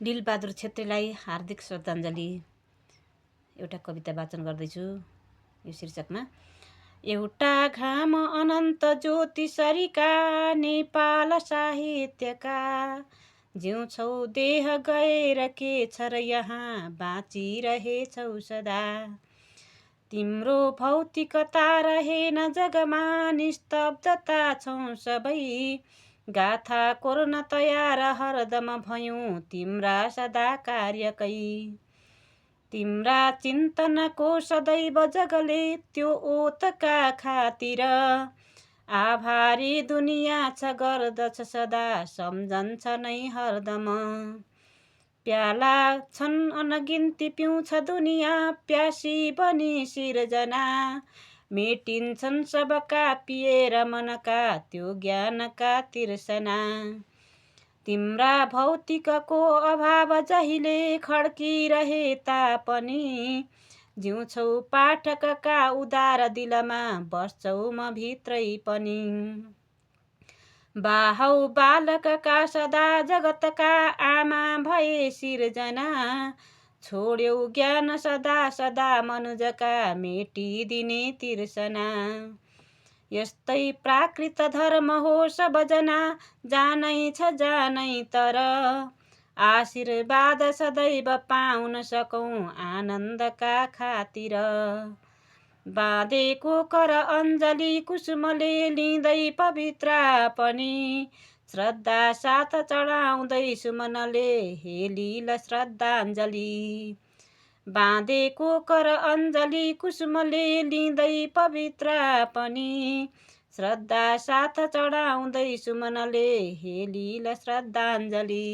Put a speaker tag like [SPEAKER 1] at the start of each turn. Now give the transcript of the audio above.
[SPEAKER 1] दिलबहादुर छेत्रीलाई हार्दिक श्रद्धाञ्जली। एउटा कविता वाचन गर्दैछु यो शीर्षकमा। एउटा घाम अनन्त ज्योति सरिका नेपाल साहित्यका, जिउँछौ देह गएर के छ र यहाँ बाँचिरहेछौ सदा। तिम्रो भौतिकता रहेन जगमा, निस्तब्धता छौँ सबै, गाथा कोर्न तयार हरदम भयौँ तिम्रा सदा कार्यकै। तिम्रा चिन्तनको सदैव जगले त्यो ओतका खातिर, आभारी दुनियाँ छ गर्दछ सदा सम्झन्छ नै हरदम। प्याला छन् अनगिन्ती पिउँछ दुनियाँ प्यासी बनी सिर्जना, मेटिन्छन् सबका पिएर मनका त्यो ज्ञानका तिर्सना। तिम्रा भौतिकको अभाव जहिले खड्किरहे तापनि, जिउँछौ पाठकका उदार दिलमा बस्छौ म भित्रै पनि। बाहौ बालकका सदा जगतका आमा भए सिर्जना, छोड्यौ ज्ञान सदा सदा मनुजका मेटिदिने तिर्सना। यस्तै प्राकृत धर्म हो सबजना जानै छ जानै तर, आशीर्वाद सदैव पाउन सकौँ आनन्दका खातिर। बाँधेको कर अञ्जली कुसुमले लिँदै पवित्र पनि, श्रद्धा साथ चढाउँदैछु मनले हे लीला श्रद्धाञ्जली। बाँधेको कर अञ्जली कुसुमले लिँदै पवित्र पनि, श्रद्धा साथ चढाउँदैछु मनले हे लीला श्रद्धाञ्जली।